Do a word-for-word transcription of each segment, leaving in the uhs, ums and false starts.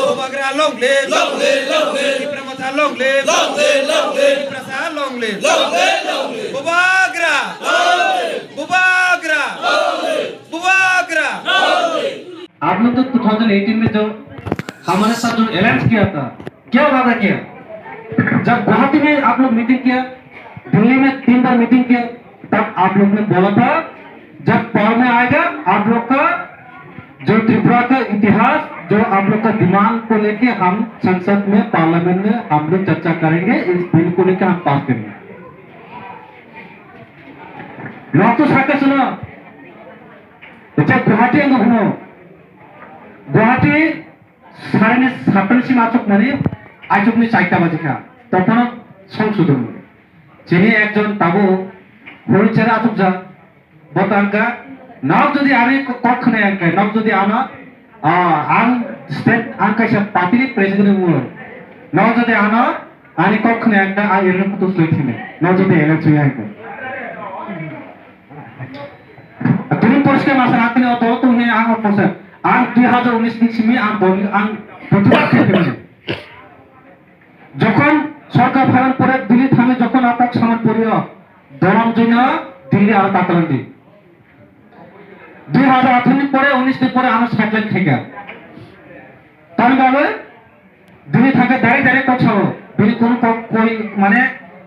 Bubagra long live! Long live, long live! Tipra Motha long live! Long live, long live! Tiprasa long live! Long live, long live! Bubagra! Long live! Bubagra! Long live! Bubagra! Long live! आप लोग तो two thousand eighteen में जो हमारे साथ जो अलायंस किया था, क्या वादा किया? जब गुवाहाटी में आप लोग मीटिंग किया, दिल्ली में तीन बार मीटिंग किया, तब आप लोग ने बोला था, जब पावर में आएगा, आप लोग का जो त्रिपुरा का इतिहास, जो आप लोग का डिमांड को लेके हम संसद में, पार्लियामेंट में हम लोग चर्चा करेंगे, इस बिल को लेके हम पास करेंगे। Rokto sakhe suno, echa Guwahati ang huno, Guwahati sarene sattan sima achuk mani, achuk ni chaita baji kha, tokhono songsodon. Chini ekjon tabu wheelchair achuk ja, botangka, nok jodi ani ko-, kokkone angka, nok jodi ana, ah, ang state angka sa party president mo, nok jodi ana, ani kokkone angka, ang irin kutu sui thine, nok jodi ele sui angka. Tumi poriskar masa rakni oto tumi ang poriskar. Ang dui hajar unis ni simi ang bol-, ang protibad kore. Jokhon sorkar pharan pore Delhi thami jokhon atak saman poriyo, doram jina Delhi ar tataran di. Dui hajar atharo ni pore, unis ni pore amar satellite theke. Tar babe Bini thake dari dari kok sabo. Bini kono kok koi mane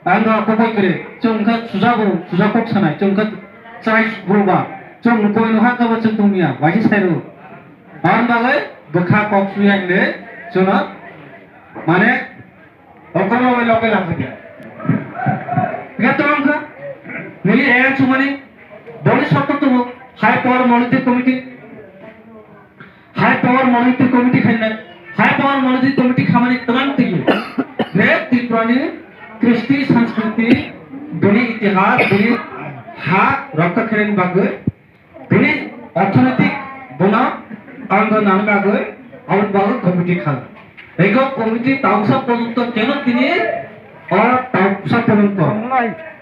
ang do kok koi kore. Chungkha suja bo, suja kok sanai. Chungkha chai bo ba. Chung koi no hakka ba chung tumia. Waji sai ro. Ang bagai bekha kok suya inde. Chuna mane okolo loke lagbe. Ngat tongkha. Nili en sumani. Boni sotto tu high power monetary committee. High power monetary committee khainai. High power monetary committee khamani tamang tigi. Re Tripurani kristi sanskriti, bini itihas, bini ha rokka kheren bagoi, bini orthonoitik bona anggo nan bagoi, abot bagoi committee khan. Ego committee tausa porjonto keno tini, or tausa porjonto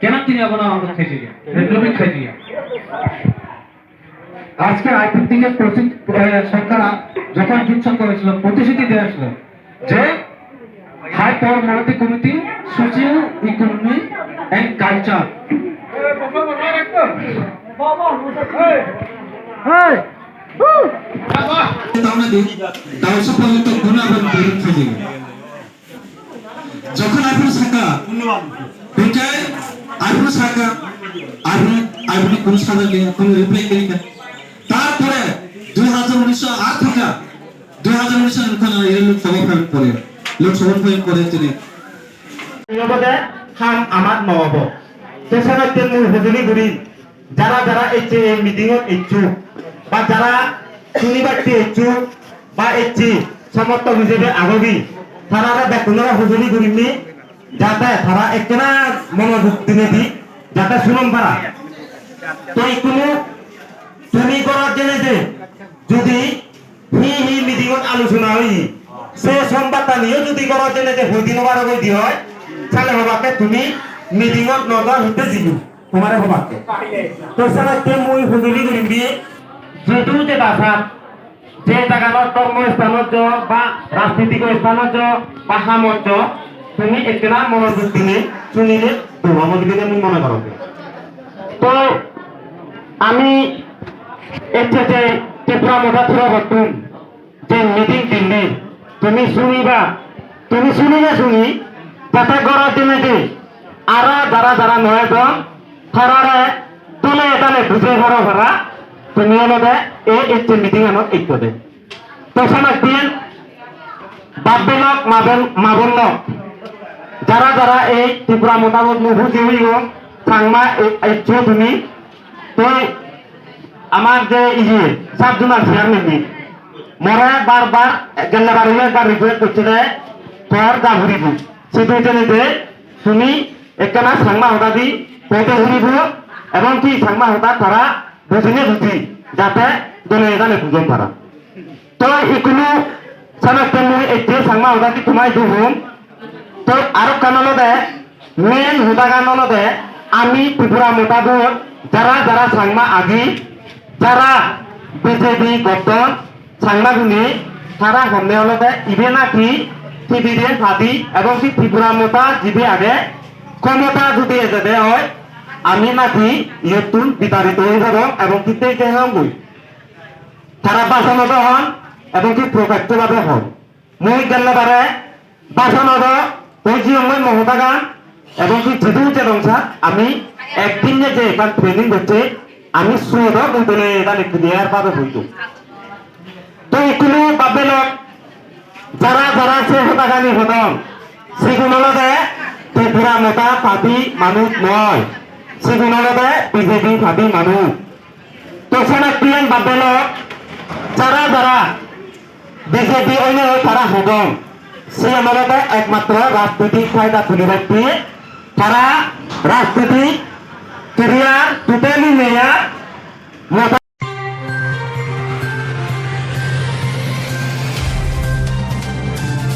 keno tini abona anggo khaijige, republic khaijige. আজকে আইপির দিকে প্রতি-, এ, সরকার যখন যোগসংখ্যা হয়েছিল, প্রতিশ্রুতি দেওয়া হয়েছিল যে high power monetary committee, socio economy and culture। তাহলে দিন, তাও সে পর্যন্ত গুণাবন বেড়ে চলে গেল। Jokhon iPhone saka, bekai iPhone saka, iPhone, iPhone kun sada le, kun reply kari ka. Tarpore dui hajar unis ar thaka, dui hajar unis ar thaka, ei Lok Sabha phayon pore, Lok Sabha phayon pore tini. Ei obode ham amar no obo. Te senotte mui hojoli guri, jara jara ecche ei meeting-ot eccho, ba jara sunibatte eccho, ba ecche somorthok hijebe agogi, tarare bekkunore hojoli gurinni, jate tara ekkena monobhuk dinedi jate sunon para. To ikkunu tumi gorot jeinei je judi hi hi meeting-ot alochona oye, se sombattaniyo judi gorot jeinei je hoi di no paro goi di oi, sale hobakke tumi meeting-ot no jor hitte jiyo. Tomare hobakke. To senotte mui hojoli gurim bi, jedu jeda sat, je jaganot dhormo sthanot jo ba rajnitik sthanot jo ba hamot jo, tumi ekkena monobhuk dinei sunile dol obo bili mui mone gorong. To ami ecche je Tipra Motha torobottun je meeting dilli, tumi suniba, tumi suniba suni, jate gorot dinedi aro jara jara no ejon, tarare dole dale bujei paro para, tumi olode ei ecche meeting anot ekko de. To senotte bap-bei lok, ma-bon, ma-bon lok, jara jara ei Tipra Mothabot nuo huji oiyo, Changma e-, eccho tumi, to amar je iye, sub zonal chairman ni, more bar bar, gelle bar ekbar request gocche de, tor ja huribo. Sidu jene de, tumi ekkena Changma hoda di, hoide huribo, ebong ki Changma hoda tara bujine buji, jate dole dale bujon para. To ikkunu senotte mui ecche Changma hoda di tomai dugum. To arokkan olode, main hodagan olode, ami Tipra Mothabot jara jara Changma agi, jara B J P gotton, Changmagune tara honne olode ibe naki T D P party ebong ki Tipra Motha jibe age, khomota judi ejede oi, ami naki iyottun bitarito oi jabong ebong ki tei jeyonggoi. Tara bhashanot hon ebong ki prokaccho bhabe hon. Mui gelle bare bhashanot hoi jiyongoi mo hodagan ebong ki jidu jedong sir ami ekdin je je ekkan training gocche ami siyot o mui dole dale clear bhabe hoi dong. To ikkunu bab bei lok, jara jara se hodagani hodon, sigun olode Tipra Motha party manuj noi, sigun olode B J P party manuj. To senotte bab bei lok, jara jara B J P oinei tara hodon, siyan olode ekmatro rajnitik phaida tulibatte, tara rajnitik career totally nei ar.